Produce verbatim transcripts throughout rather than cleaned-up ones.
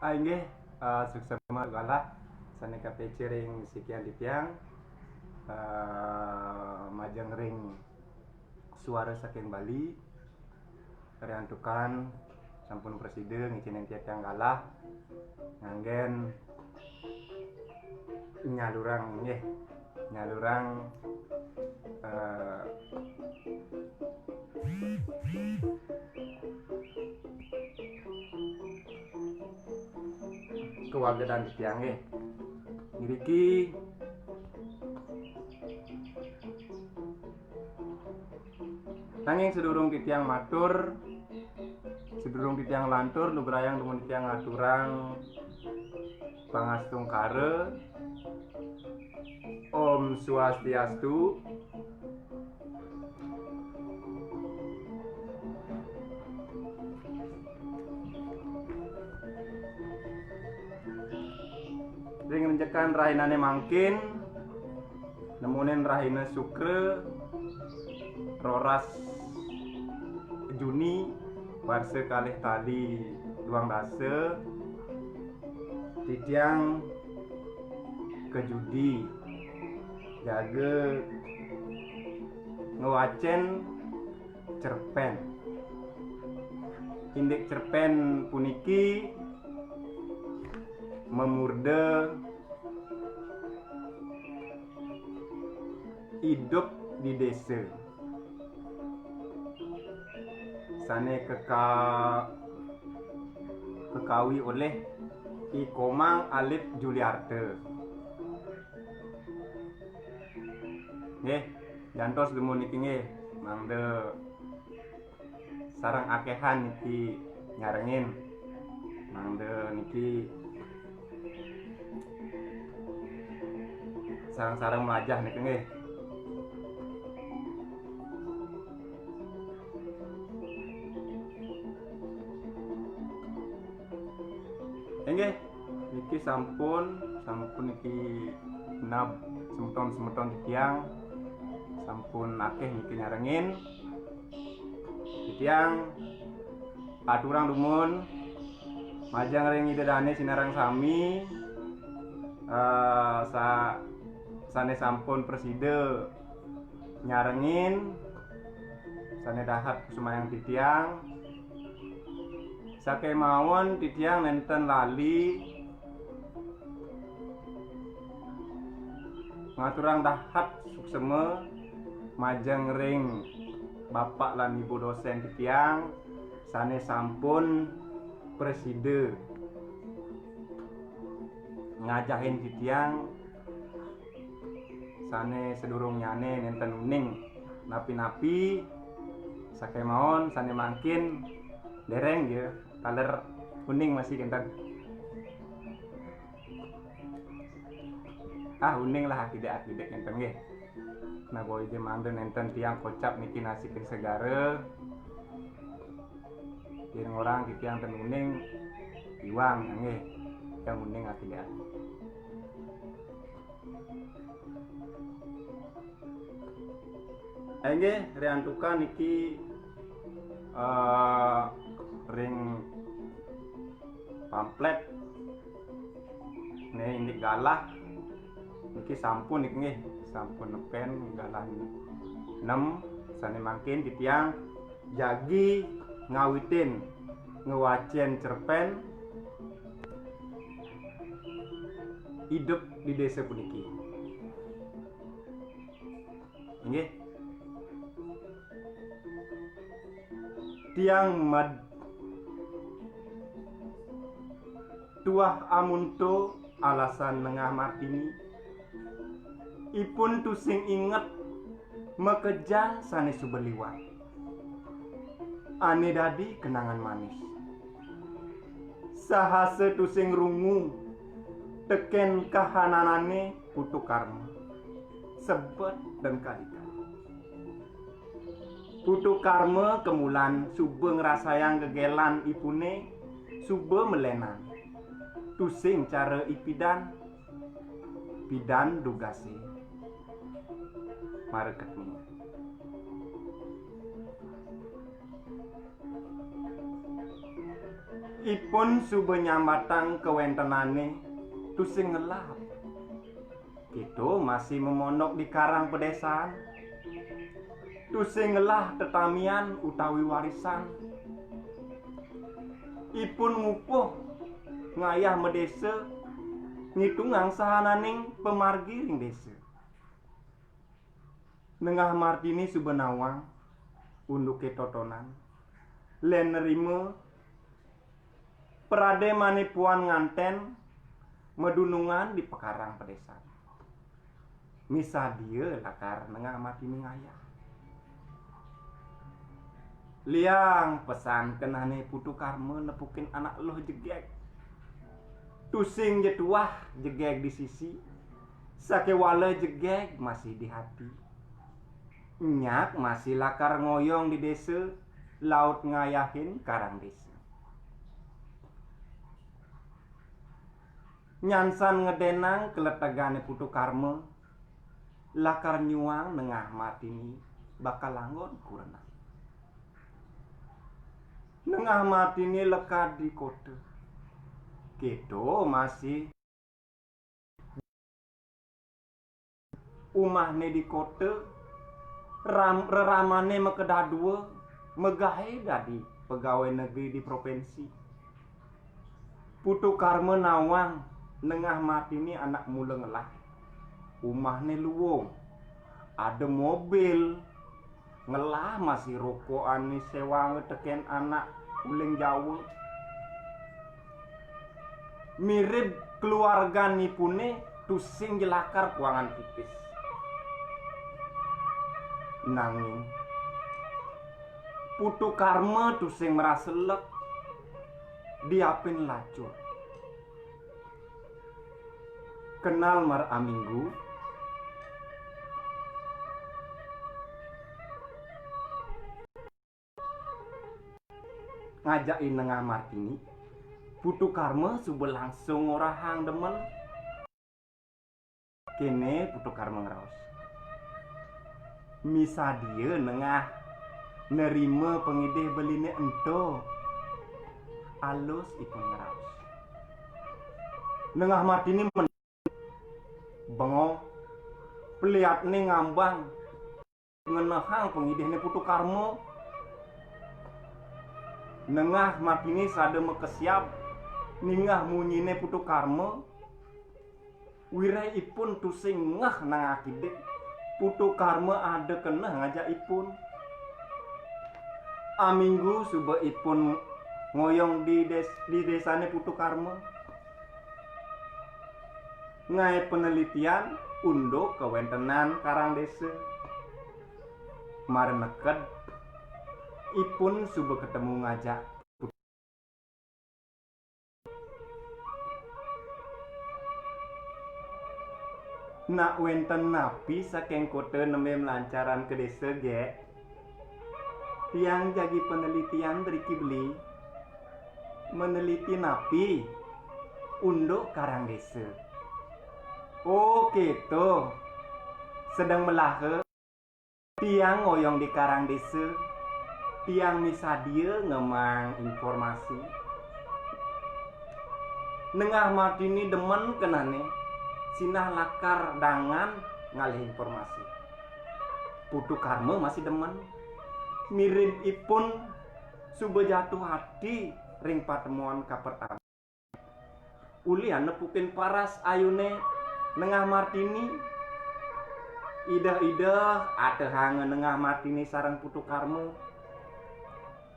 Ah, inggih, eh, suksma galah sané kapicik ring sikian titiang, eh, majeng ring Suara saking Bali, riantukan sampun prasida ngicénin titiang galah nganggén nyalurang, nggih, nyalurang, eh, kawagedan titiang, nggih. Ngriki, nanging sadurung titiang matur, sadurung titiang lantur, lugrayang dumun titiang ngaturang pangastungkara. Om Swastiastu. Ring renjekan rahinané mangkin, nemonin rahina Sukra, roras Juni, warsa kalih tali duang dasa, titiang kajudi, jaga ngwacén cerpén. Indik cerpén puniki mamurda Idup di Desa, sané keka-, kekawi olih I Komang alit Juliarta. Nggih, jantos dumun niki nggih, mangda sareng akéhan niki nyarengin. Mangda niki sareng-sareng mlajah niki nggih. Inggih, niki sampun, sampun niki genep semeton-semeton titiang, sampun akéh niki nyarengin. Titiang aturang dumun majeng ring Ida Dané sinareng sami, eh, sa-, sané sampun prasida nyarengin, sané dahat kusumayang titiang. Sakémaon titiang nénten lali ngaturang dahat suksma majeng ring Bapak lan Ibu dosén titiang sané sampun prasida ngajahin titiang sané sadurungnyané nénten uning napi-napi, sakémaon sané mangkin déréng ya, taler uning masih kénten. Ah, uning lah akidik-akidik kénten nggih. Nah, boy mangda nénten tiang kocap niki nasikin segara. Yen ngorang titiang ten uning iwang nggih. Tiang uning akidik. Inggih, riantukan niki, eh, ring pamflet. Nih, indik galah niki sampun niki nggih, sampun nepen galah enem, sané mangkin titiang jagi ngawitin ngwacén cerpen Idup di Desa puniki. Inggih. Tiang mad-, Tuah amun to alasan Nengah Martini, ipun tusing inget makejang sane suba liwat. Ane dadi kenangan manis. Sahasa tusing rungu teken kahananane Putu Karma, sebet dan kalika. Putu Karma kemulan suba ngrasayang gegelan ipune, suba melenan. Tusing cara ipidan, pidan dugase. Mara ketemu. Ipun suba nyambatang kawentenane, tusing ngelah. Kita masih mamonok di karang pedesaan. Tusing ngelah tetamian utawi warisan. Ipun ngupuh ngayah madesa, ngitungang sahananing pamargi ring desa. Nengah Martini suba nawang unduke totonan, len nerima prademane puan nganten madunungan di pakarang pedesaan. Misadia lakar Nengah Martini ngayah. Liang pesan kenane Putu Karma nepukin anak luh jegeg. Tusing ja tuah jegeg di sisi, sakewala jegeg masih di hati. Nyak masih lakar ngoyong di desa, laut ngayahin karang desa. Nyansan ngedenang kaletegane Putu Karma, lakar nyuang Nengah Martini bakal anggon kurenan. Nengah Martini lekad di kota. Kita masih umahne di kota, ram-, reramane makedadua, magae dadi pegawai negeri di provinsi. Putu Karma nawang Nengah Martini anak mula ngelah. Umahne luung. Ada mobil. Ngelah masih rokokane sewanga teken anak uling Jawa. Mirib keluarganipune tusing ja lakar kuangan tipis. Nanging Putu Karma tusing marasa lek, diapin lacur. Kenal mar aminggu. Ngajakin Nengah Martini, Putu Karma suba langsung ngorahang demen. Kene Putu Karma ngraos. Misadia Nengah nerima pangidih beline ento. Alus ipun ngraos. Nengah Martini men-, bengong, peliatne ngambang, ngenehang pangidihne Putu Karma. Nengah Martini sada makesiab ningeh munyine Putu Karma. Wiréh ipun tusing ngeh nang akidik, Putu Karma ada keneh ngajak ipun. Aminggu suba ipun ngoyong di des-, di desane Putu Karma. Ngae penelitian unduk kawentenan karang desa. Mara neked, ipun suba ketemu ngajak. Nak wenten napi saking kota nembe malancaran ka desa, Gek? Tiang jagi penelitian driki beli. Meneliti napi? Unduk karang desa. Oh, keto. Sedeng melaha. Tiang ngoyong di karang desa, tiang misadia ngemang informasi. Nengah Martini demen kenane, sinah lakar dangan ngalih informasi. Putu Karma masih demen. Mirib ipun suba jatuh ati ring patemuan kapertama. Ulihan nepukin paras ayune Nengah Martini. Ideh-ideh atehanga Nengah Martini sareng Putu Karma.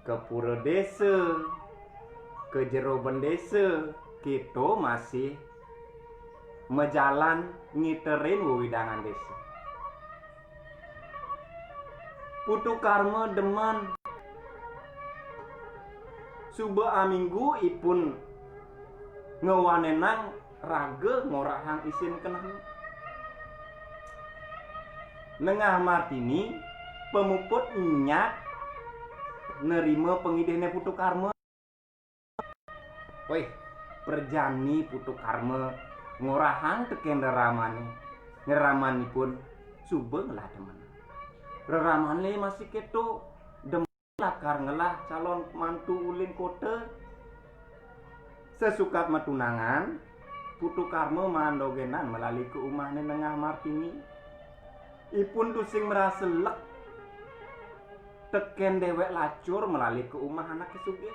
Ka pura desa, ka jero bendesa, Kéto masih majalan ngiterin wewidangan désa. Putu Karma demen. Suba aminggu ipun ngwanenang raga ngorahang isin kenehné. Nengah Martini pamuput nyak nerima pangidihné Putu Karma. Wéh, prajani Putu Karma ngorahang tekén reramané. Reramanipun suba ngelah demen. Reramané masih kéto demen lakar ngelah calon mantu ulin kota. Sasukat matunangan, Putu Karma maan dogénan malali ka umahné Nengah Martini. Ipun tusing marasa lek tekén déwék lacur malali ka umah anaké sugih.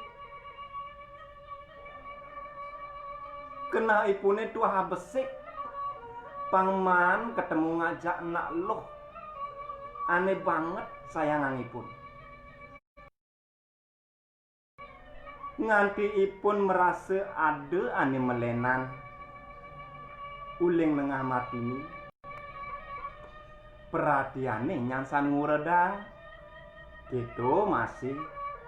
Keneh ipuné tuah abesik, pang maan katemu ngajak Ena Luh ané banget sayangang ipun. Nganti ipun marasa ada ané malénan uling Nengah Martini. Perhatiané nyansan nguredang. Kéto masih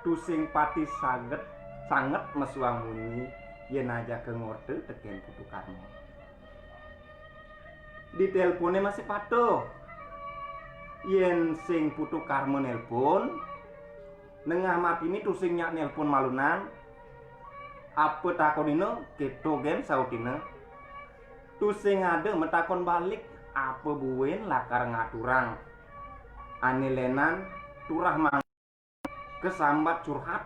tusing pati saget, sanget mesuang munyi yén ajaka ngorta tekén Putu Karma. Di télponé masih patuh. Yén sing Putu Karma nélpon, Nengah Martini tusing nyak nélpon malunan. Apa takonina, kéto gén sautina. Tusing ada matakon balik, apa buin lakar ngaturang ané lénan turah mang-, kasambat curhat.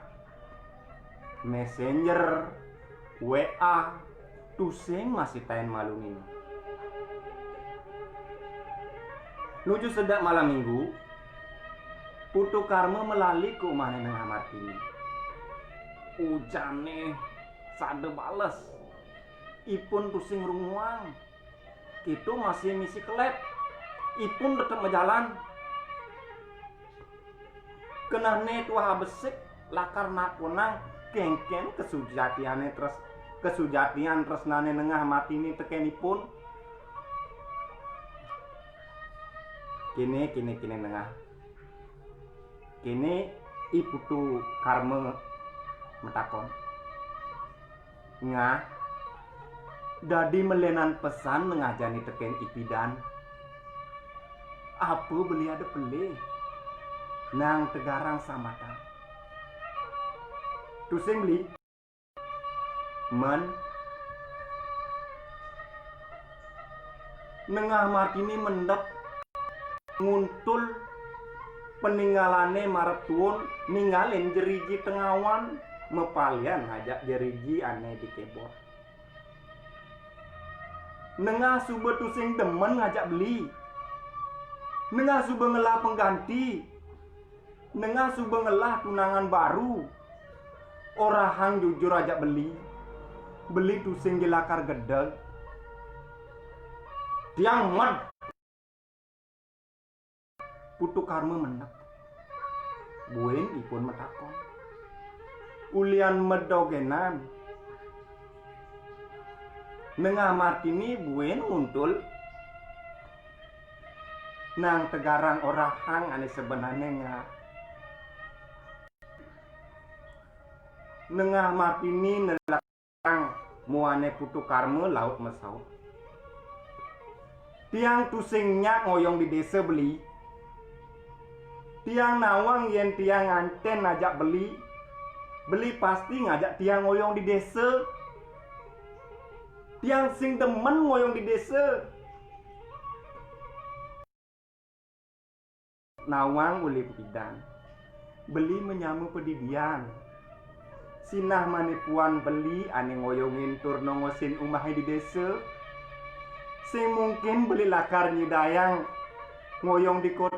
Messenger, W A, tusing masih taén malu nini. Nuju sedak malam minggu, Putu Karma malali ka umahné Nengah Martini. Ujané sada bales. Ipun tusing runguang. Kéto masih misi kelep. Ipun tetep majalan. Kenehné tuah abesik lakar nakonang kénkén kasujatiané tres-, kasujatian tresnané Nengah Martini tekén ipun. Kéné, kéné, kéné Nengah. Kéné I Putu Karma matakon. Ngah, dadi malénan pesan Nengah jani tekén ipidan. Apa beli ada pelih? Nang tegarang sambatan. Tusing beli. Men. Nengah Martini mendep nguntul paninggalané mara tuun ninggalin jeriji tengawan mapalian ngajak jeriji ané di kebon. Nengah suba tusing demen ngajak beli. Nengah suba ngelah pengganti. Nengah suba ngelah tunangan baru. Orahang jujur ajak beli. Beli tusing ja lakar gedeg. Tiang med. Putu Karma mendep. Buin ipun matakon. Ulian med dogénan. Nengah Martini buin nguntul nang tegarang orahang ané sebenarné Ngah. Nengah Martini nelak muané Putu Karma laut masaut. Tiang tusing nyak ngoyong di désa beli. Tiang nawang yén tiang nganten ngajak beli, beli pasti ngajak tiang ngoyong di désa. Tiang sing demen ngoyong di désa. Nawang uli pidan. Beli manyama padidian. Sinah manipuan beli ané ngoyongin tur nongosin umahé di désa. Sing mungkin beli lakar nyidayang ngoyong di kota.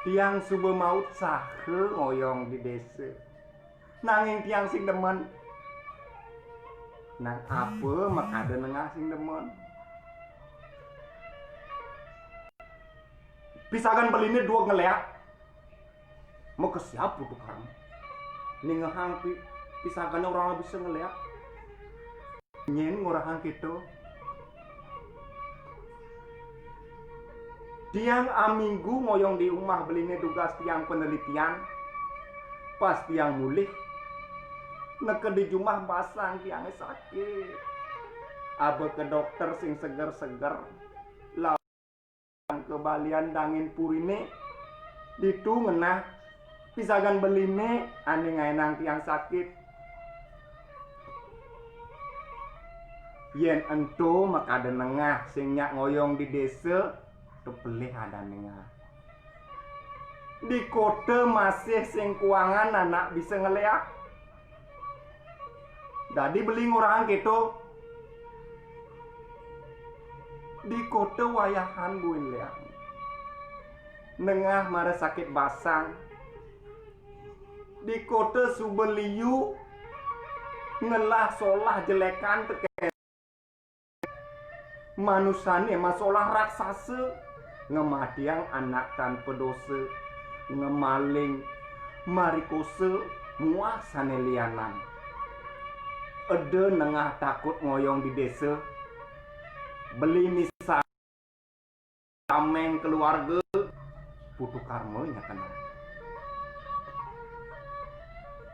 Tiang suba maut saha ngoyong di désa. Nanging tiang sing demen. Nang apa makada Nengah sing demen? Pisagan beliné dueg ngeléak. Makesiab Putu Karma. Ningehang pi-, Pisagane ora bisa ngeleak. Nyen ngorahang keto. Tiang aminggu ngoyong di umah beline dugas tiang penelitian. Pas tiang mulih, neked di jumah basang tiange sakit. Aba ke dokter sing seger-seger. Kebalian dangin purine, ditu ngenah pisagan beline ane ngaenang tiang sakit. Yen ento makada nengah sing nyak ngoyong di desa, tepelih adan nengah. Di kota masih sing kuangan anak bisa ngeleak. Dadi beli ngorahang keto. Di kota wayahan buin leak. Nengah mara sakit basang. Di kota suba liu ngelah solah jelekan teken manusane masolah raksasa, ngematiang anak tanpa dosa, ngemaling, marikosa, muah sane lianan. Eda nengah takut ngoyong di desa, beli misal tameng keluarga, Putu Karma nyakenang.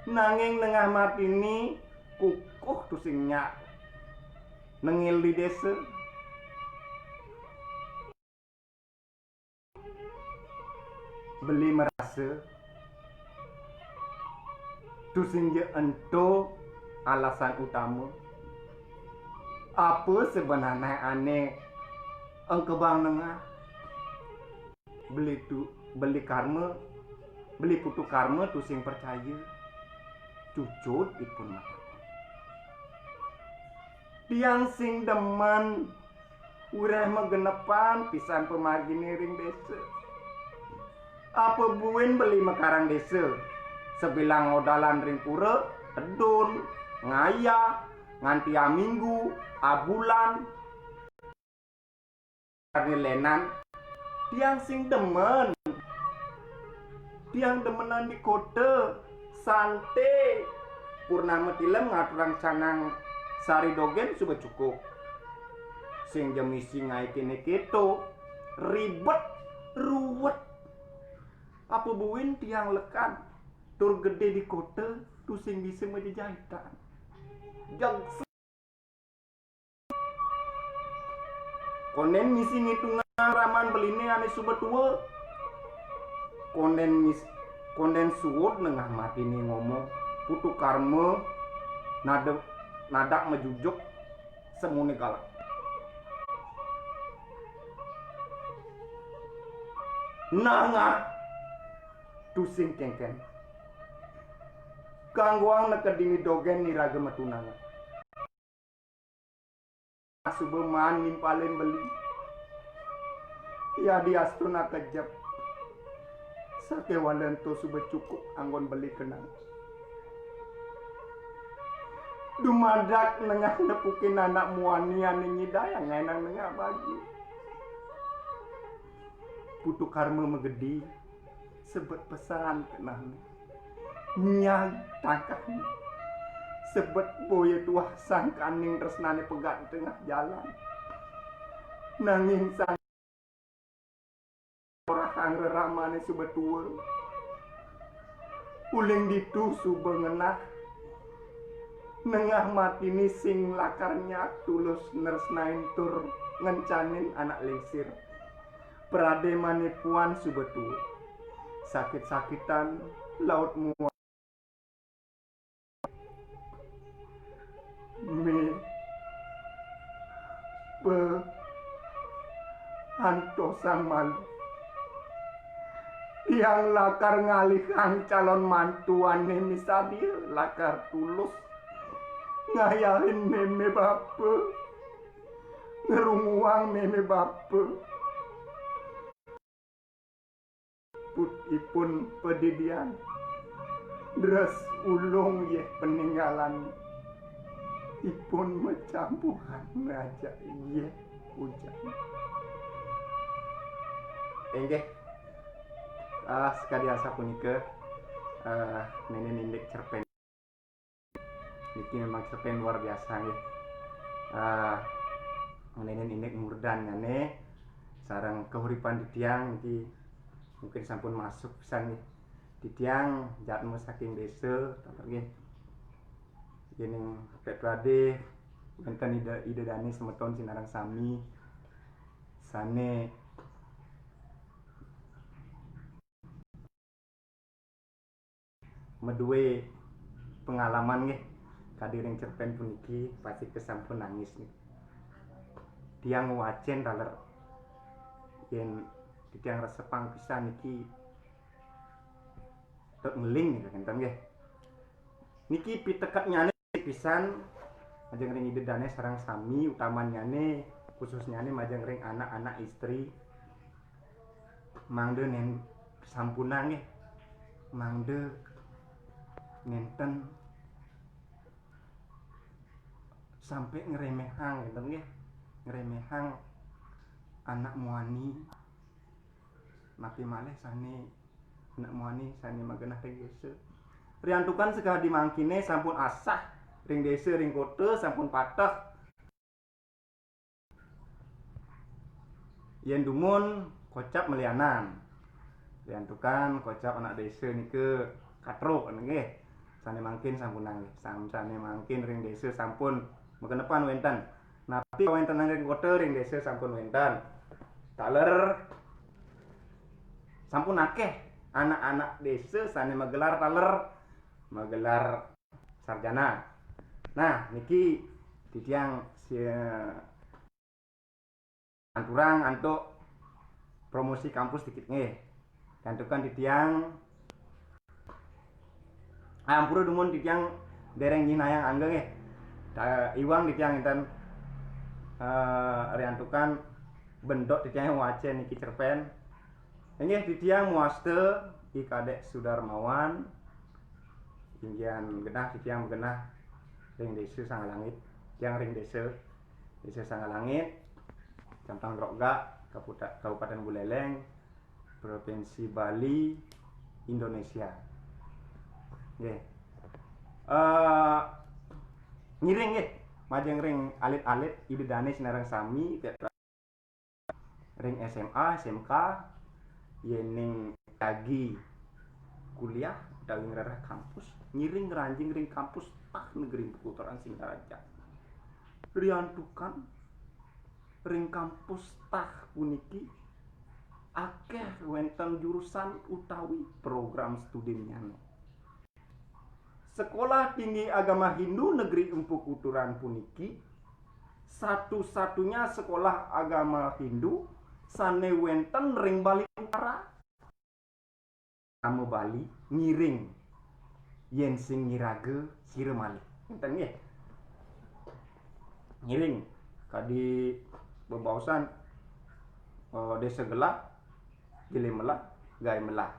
Nanging nengah matine kukuh tusing nyak nengil di desa. Beli merasa tusing ja ento alasan utama. Apa sebenarnya ane engkebang nengah? Beli tu, beli karma, beli Putu Karma tusing percaya. Cucut ipun matakon. Tiang sing demen wireh magenepan pisan pamargine ring desa. Apa buin beli mekarang desa? Sabilang ngodalan ring pura, tedun, ngayah, nganti aminggu, abulan. Karni lenan, tiang sing demen. Tiang demenan di kota, sante. Purnama tilem ngaturang canang sari dogen suba cukup. Sing ja misi ngae kene keto, ribet, ruwet. Apa buin tiang lekad tur gede di kota, tusing bisa majejaitan. Jag Konden misi ngitungang raman beline ane suba tua. Konden mis, konden suud nengah matine ngomong, Putu Karma nada, nadak majujuk semune galak. Nangah tusing kengken. Kanggoang neked dini dogen niraga matunangan. Suba maan nimpalin beli. Yadiastun akejep. Sakewanten to suba cukup anggon beli kenang. Dumadak nengah nepukin anak muani ane nyidayang ngaenang nengah bagi. Putu Karma magedi, sebet pesan kenane. Nyag tangkahne. Sebet boya tuah sangkaning tresnane pegat di tengah jalan. Nanging sang orahang reramane suba tua. Uling ditu suba ngenah. Nengah matine sing lakar nyak tulus nresnain tur ngencanin anak lingsir. Prademane puan suba tua. Sakit-sakitan laut mua. Me pe antosang malu. Tiang lakar ngalihang calon mantuane misadia lakar tulus ngayahin meme bapa, ngrunguang meme bapa. Put ipun padidian. Dres ulung yeh peninggalan ipun macampuhan ngajak yeh ujan. Inggih. Ah, sakadi asapunika, ah, nini nindik cerpen. Niki memang cerpen luar biasa nggih. Ah, ngeninin indik murdannyane sareng kahuripan titiang niki mungkin sampun masuk pisan nggih. Titiang jadma saking desa, taler nggih. Yening Pek Prade wenten ida, ida dane semeton sinareng sami sane madue pengalaman nggih kadi ring cerpen puniki, pasti kesampun nangis niki. Tiang ngwacen taler yen titiang resepang pisan niki tek ngeling niki kenten nggih. Niki piteketnyane pisan majeng ring ida dane sareng sami, utamannyane khususnyane majeng ring anak-anak istri. Mangda nen sampunang nggih. Mangda nenten sampai ngremehang ngenten nggih. Ngremehang anak muani. Napi malih sane anak muani sane magenah ring desa. Riantukan sakadi mangkine sampun asah ring desa ring kota sampun pateh. Yen dumun kocap malianan. Riantukan kocap anak desa nika katruk nggih. Sane mangkin sampunang nggih. Sam-, sane mangkin ring desa sampun makenepan wenten. Napi kawentenan ring kota ring desa sampun wenten. Taler sampun akeh anak-anak desa sane magelar taler, magelar sarjana. Nah, niki titiang si-, anturang antuk promosi kampus dikit nggih. Riantukan titiang, ampura dumun titiang dereng nyinahang angga nggih. Da-, iwang titiang enten, eh, riantukan bendok titiang wacen niki cerpen. Inggih titiang muasta I Kadek Sudarmawan, inggihan genah titiang genah ring Desa Sangalangit, tiang ring desa, Desa Sangalangit, Kecamatan Grogak, Kaputa-, Kabupaten Buleleng, Provinsi Bali, Indonesia. Nggih. Eh, ngiring nggih, majeng ring alit-alit, ida dane sinareng sami, ring S M A, S M K, yening jagi kuliah utawi ngrereh kampus, ngiring ngranjing ring kampus tah Negeri Empu Kuturan Singaraja. Riantukan ring kampus tah puniki akeh wenten jurusan utawi program studinyane. Sekolah Tinggi Agama Hindu Negeri Empu Kuturan puniki satu-satunya sekolah agama Hindu sane wenten ring Bali Utara. Nama Bali ngiring, yen sing ngiraga sira malih. Enten nggih. Ngiring kadi bebaosan, eh, desa gelah, gile melah, gae melah,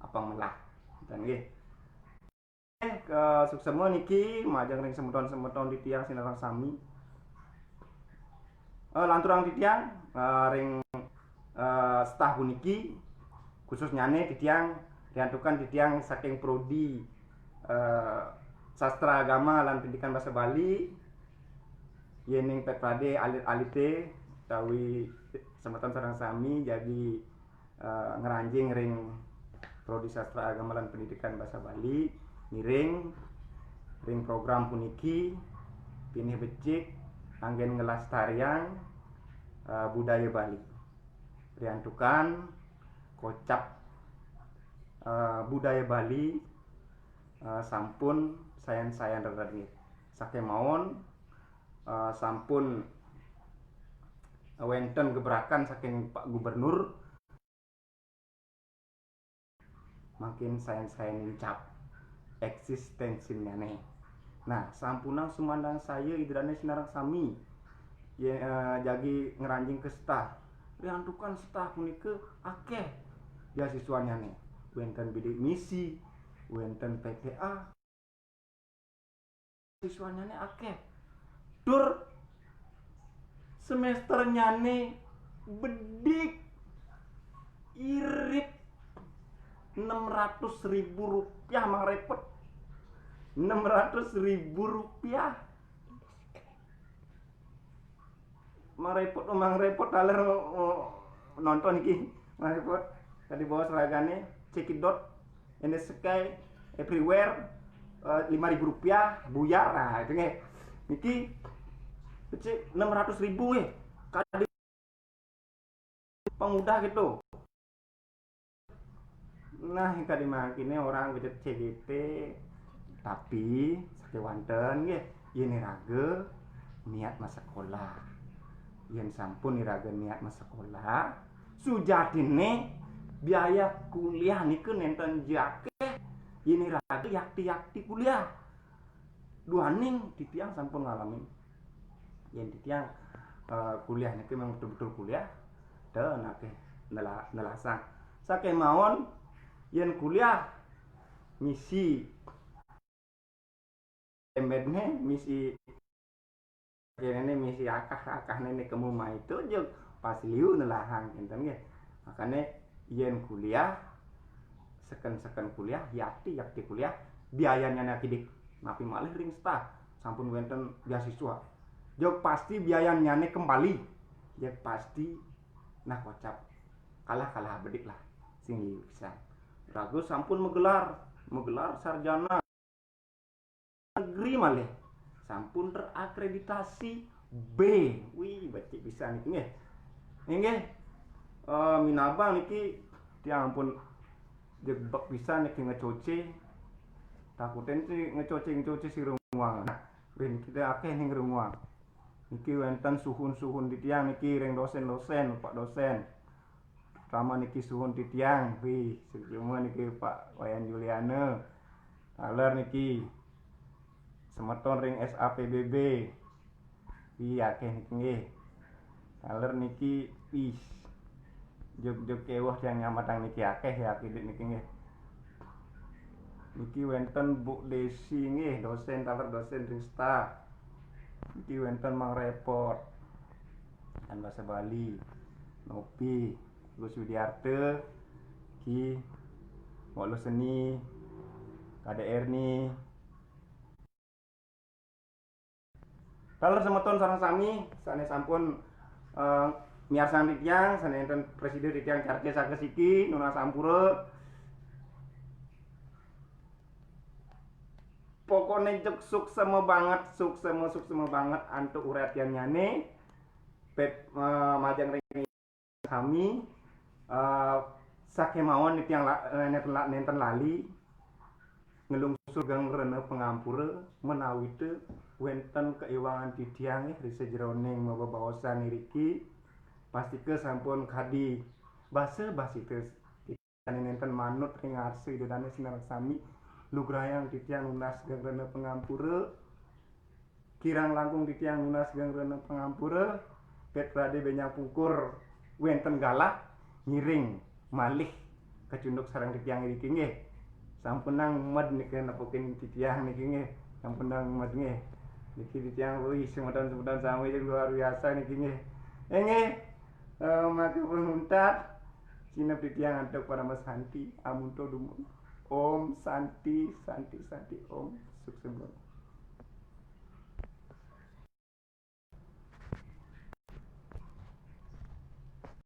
apang melah. Enten nggih. Eh, ke suksema niki majeng ring semeton-semeton titiang sinareng sami. Eh, lanturang titiang, eh, ring, eh, setah puniki, khususnyane titiang, riantukan titiang saking prodi, eh, sastra agama lan pendidikan basa Bali, yening pepade alit-alite utawi semeton sareng sami jagi, eh, ngranjing ring Prodi Sastra Agama lan Pendidikan Basa Bali, ngiring ring program puniki pinih becik anggen ngelastariang, eh, budaya Bali. Riantukan kocap, eh, budaya Bali, eh, sampun sayan-sayan rered nggih. Sakemawon, eh, sampun wenten gebrakan saking Pak Gubernur, mangkin sayan-sayan nincap eksistensinyane. Nah, sampunang sumandang saya ida dane sinareng sami. Ye, eh, jagi ngranjing ke setah. Riantukan setah punika akeh beasiswanyane. Wenten bidik misi, wenten P T A, siswanyane akeh. Tur semesternyane bedik, irit enam ratus ribu rupiah, mang repot. Enam ratus ribu rupiah. Mang Repot, oh, Mang Repot, taler, oh, nonton iki. Mang Repot, tadi bawa seragane, cekidot, in the sky, everywhere, eh, lima ribu rupiah, buyar, nah, itu nggih. Niki, becik enam ratus ribu nggih. Kadi pengudah gitu. Nah, kadi mangkene orang becik C G T, tapi sakewanten nggih, yen iraga niat masekolah. Yen sampun iraga niat masekolah, sujatine biaya kuliah niku nenten jakeh yen iraga yakti-yakti kuliah. Duaning titiang sampun ngalamin. Yen titiang, eh, kuliah niki memang betul-betul kuliah, ten akeh nela-, nelasang. Sakemawon yen kuliah misi emedne, misi kene, misi akah-akahne niki kemu maitu jug pas liu nelahang enten nggih. Makane yen kuliah, seken-seken kuliah, yakti-yakti kuliah, biayanyane akidik. Napi malih ring stah, sampun wenten beasiswa. Jug pasti biayanyane kembali. Jug pasti, nah, kocap. Kalah-kalah bedik lah. Sing liu pisan. Raga sampun magelar, magelar sarjana negeri malih. Sampun terakreditasi B. Wih, becik pisan niki nggih. Nggih. Eh, minabang niki tiang ampun jebek pisan niki ngecoce. Takute niki ngecoce-ngecoce sing runguang. Nah, wih, niki akeh ning runguang. Niki wenten suhun-suhun titiang niki ring dosen-dosen, Pak dosen. Terutama niki suhun titiang, wih, sing kelima niki Pak Wayan Juliana. Taler niki semeton ring S A P B B. Wih, akeh niki nggih. Taler niki, wih, jug-jug keweh tiang nyametang niki akeh ya, akidik niki nggih. Niki wenten Bu Desi nggih, dosen, taler dosen ring stah. Niki wenten Mang Repot, kan bahasa Bali. Nopi, Gus Widiarte, Ki, Mbok Luseni, Kade Erni. Taler semeton sareng sami, sane sampun, eh, miarsang titiang, sane enten presidio titiang carke sakesiki, nunas ampura. Pokokne jug suksema banget, suksema, suksema banget antuk uratiannyane. Pep, eh, majeng ring sami, eh, sakemawon titiang la-, eh, nenten la-, nenten lali nglungsur geng rena pangampura menawi te wenten kaiwangan titiang nggih ri sajeroning mabebaosan iriki, pastika sampun kadi basa-basi te titiang nenten manut ring arsa Ida Dane sinareng sami, lugrayang titiang nunas geng rena pangampura. Kirang langkung titiang nunas geng rena pangampura, Pet Rade Benjang Pungkur wenten galah ngiring malih kacunduk sareng titiang iriki nggih. Sampunang med niki nepukin titiang niki nggih. Sampunang med nggih. Niki titiang, wih, semeton-semeton sami luar biasa niki nggih. Eh, nggih. Eh, maka pun muntat. Sinep titiang antuk parama santi, amunto dumun. Om Santi, Santi, Santi, Om. Suksema.